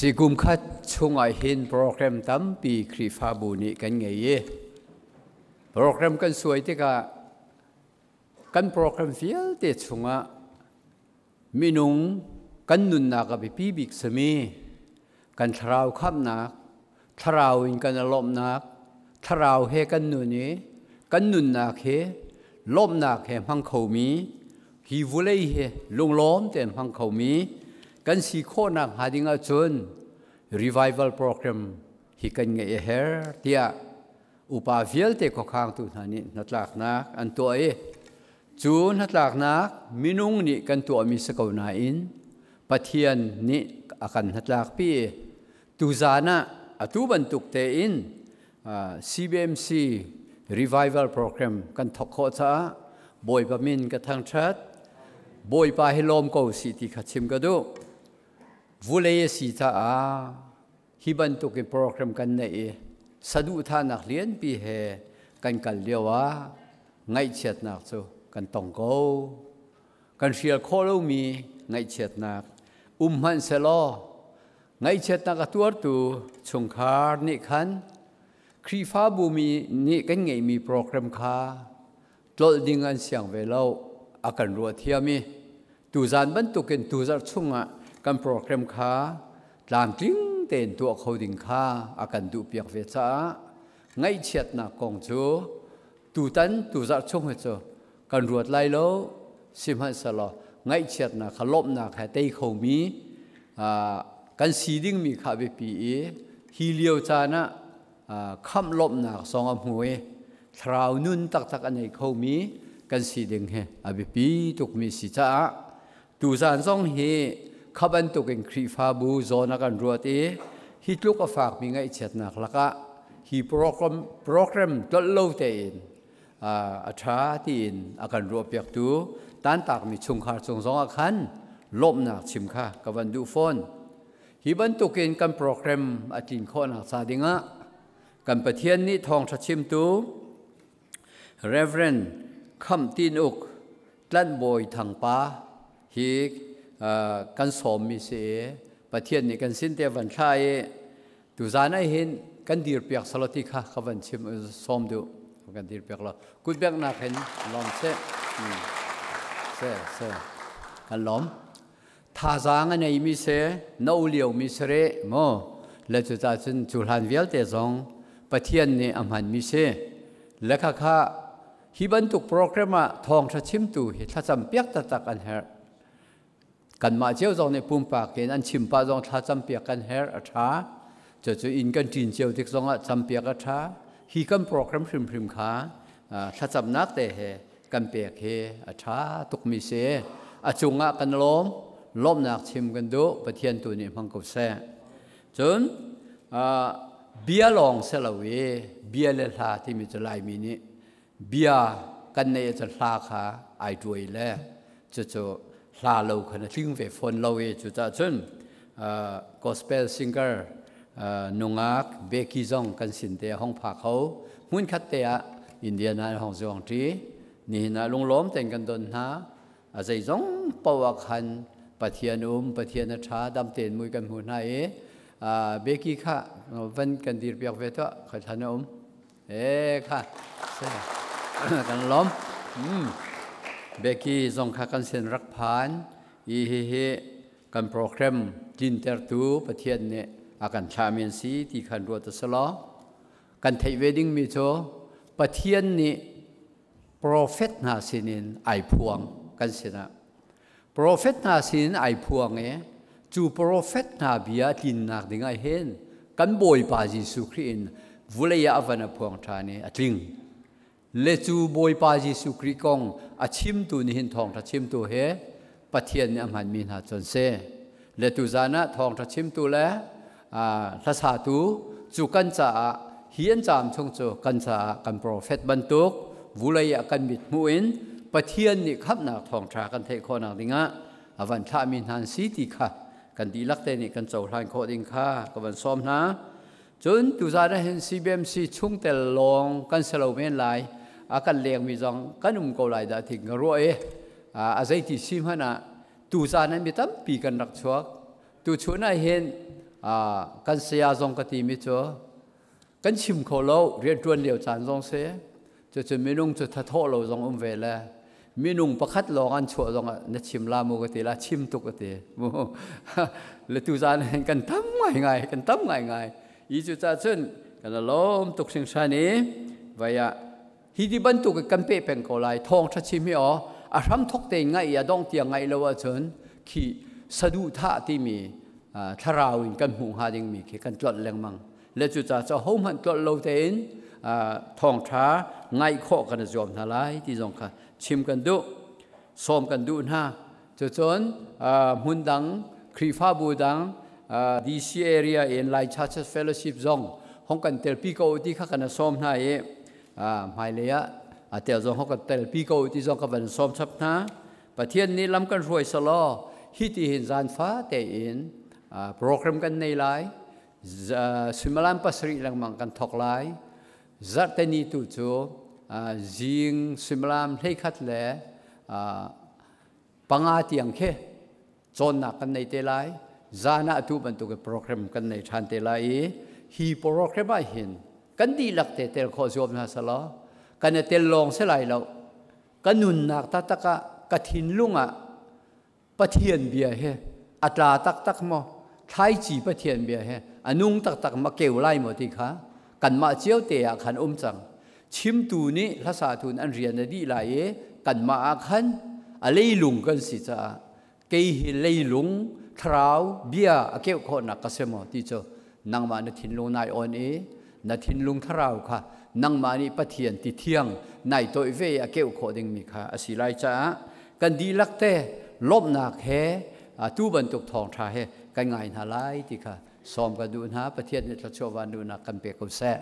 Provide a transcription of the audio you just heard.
Si kum khat chungah hin program tampi Khrihfabu nih kan ngei i program kan suai tikah kan program vialte chungah minung kan nunnak a biapi bik sami kan thlarau khamhnak, thlarau in kan lawmhnak, thlarau he kan nun i kan nunnak he lawmhnak he hmang khomi hi vulei he lunglawm tein hmang khomi kan si khawhnak hnga ding ahcun revival program hi kan ngeih a herh tiah upa vialte khuakhangtu hna nih hnatlaknak an tuah i cu hnatlaknak minung nih kan tuahmi si ko nain Pathian nih a kan hnatlakpi i tuzaan ah atu bantuk tein CBMC revival program kan thawk khawh caah Bawipa min ka thangṭhat. Bawipa hi lawm ko si ti kha chim ka duh. Vulei a si caah hi bantuk in program kan neih i saduhthahnak lianpi he kan kal lio ah ngaihchiatnak cu kan tong ko. Kan hrial khawh lomi ngaihchiatnak um hmanh selaw ngaihchiatnak a tuartu chungkhar nih khan Khrihfabu mi nih kan ngeihmi program kha tlolh ding an siang ve lo, a kan ruah thiam i tuzan bantukin tuzarh chungah kan program kha tlamtling tein tuah kho ding kha a kan duhpiak ve caah ngaihchiatnak kong cu tutan tuzarh chung hi cu kan ruat lai lo. Sihmanhsehlaw ngaihchiatnak kha lawmhnak he tei khomi kan si dingmi kha biapi i hi lio caan ah khamh lawmhnak zong a hmu i thlarau nun taktak a nei khomi kan si ding hi a biapi tukmi si caah tuzaan zong hi kha bantukin Khrihfabu zawn a kan ruat i hi tluk a fakmi ngaihchiatnak lakah hi program tlolh lo tein a ṭha tiin a kan ruahpiaktu tantakmi chungkhar cung zongah khan lawmhnak chim kha ka van duh fawn. Hi bantukin kan program a tlin khawhnak ca dingah kan Pathian nih thawngṭha chimtu Reverend Kham Tin Uk Tlanhbawi Thangpa hi kan sawmmi si i Pathian nih kan sin te van thlah i tuzaan ah hin kan dirpiak salo ti kha ka van chim sawm duh. Kan dirpiak lo kutbeknak hin lawm se se se kan lawm. Thazaang a neimi se no liomi si re mo le cuca cun cu hlan vialte zong Pathian nih a hmanmi si le kha kha hi bantuk program ah thawngṭha chimtu hi thlacam piak taktak an herh. Kanmah cio zong nih pumpak in an chim pah zong thlacam piak kan herh, a ṭha. Cucu inn kan ṭin cio tik zongah campiak a ṭha. Hi kan program hrimhrim kha thlacamnak te he kan pek hi a ṭha tukmi si. A cungah kan lawm, lawmhnak chim kan duh. Pathian tu nih hmang ko seh. Cun bia lawng si lo i bia le hla timi cu Laimi nih bia kan neih ahcun hla kha ai tuai le cucu hla lo khan a tling ve fawn lo i cucaah cun gospel singer nungak Becky zong kan sin te a hong pha kho. Hmunkhat te ah Indiana in hong zuang ṭi. Nihin ah lunglawm tein kan don hna. A zeizong poah khan Pathian um, Pathian a ṭha, dam tein mui kan hmu hna i Becky kha van kan dir piak ve tuah, khoi thlan a um. E kha kan lawm. Becky zong kha kan sin rak phan i hi hi kan program tlintertu Pathian nih a kan thlahmi an si ti khan ruat a si law kan theih ve dingmi cu Pathian nih profet hna sinin ai phuang kan sinah. Profet hna sinin ai phuang i cu profet hna bia tlinnak dingah hin kan Bawipa Jesuh Khrih in vulei ah a van a phuang ṭhan i a tling. Le cu Bawipa Jesuh Khrih kong a chimtu nih hin thawngṭha chimtu he Pathian nih a hmanmi hna cu an si. Le tuzaan ah thawngṭha chimtu le hlasatu cu kan caah hi an caam chung cu kan caah kan profet bantuk vulei ah kan mit hmuh in Pathian nih khamhnak thawngṭha kan theih khawhnak dingah a van thlahmi hna an si ti kha kan dihlak te nih kan cohlan khawh ding kha ka van sawm hna. Cun tuzaan ah hin CBMC chungtel lawng kan si lo men lai, a kan lengmi zong kan um ko lai dah ti ka ruah i a zeiti si hmanh ah tuzaan ah mi tampi kan rak chuak. Tuchun ah hin Kan saya zong ka ti mi cu kan chim kho lo, rianṭuan lio caan zong si. Cucu minung cu thathawh lo zong um ve le minung pakhat lawng an chuah zong ah na chim la mu ka ti la, chim tuk ka ti mu. Le tu zan hin kan tam ngai ngai, kan tam ngai ngai. I cu ca cun kan lawm tuk hringhran i vaya hi ti bantuk kan pe peng ko lai. Thawng ṭha chim hi aw a hram thok te ngai i a dong tiang ngai lo ahcun khi saduhthah timi thlarau in kan hmuh hnga dingmi khi kan tlolh lengmang. Le cu ca cu hohmanh tlolh lo tein thawngṭha ngaih khawh kan i zuam hna lai ti zong kha chim kan duh, sawm kan duh hna. Cucun hmun dang Khrihfabu dang DC area in Lai Churches Fellowship zong hong kan telpi ko ti kha kan sawm hna i hmailei ah tel zong hong kan telpi ko ti zong ka van sawm chap hna. Pathian nih lam kan hruai selaw hi ti hin zan fa tein program kan nei lai. Suimilam 7 lengmang kan thok lai. Zarhteni tu cu zing suimilam 11 le 5 tiang khi cawnnak kan nei te lai. Zan ah tu bantuk program kan nei ṭhan te lai i hi program ah hin kan dihlak te tel khawh zuam hna selaw kan i tel lawng si lai lo, ka nunnak taktak ah, ka thinlung ah Pathian bia he a tla taktak maw, thlaici Pathian bia he a nung taktak ma, keu lai maw ti kha kanmah cio te ah khan um cang. Chimtu nih hlasatu an rian a dih lai i kanmah ah khan a leilung kan si caah kei hi leilung thlarau bia a keuh khawhnak ka si maw ti cu nangmah na thinlung nai on i na thinlung thlarau kha nangmah nih Pathian ti thiang nai toih ve a keuh khawh dingmi kha a si lai caah kan dihlak te lawmhnak he tu bantuk thawngṭha he kan ngai hna lai ti kha sawm kan duh hna. Pathian nih thluachuah van duhnak kan pe ko seh.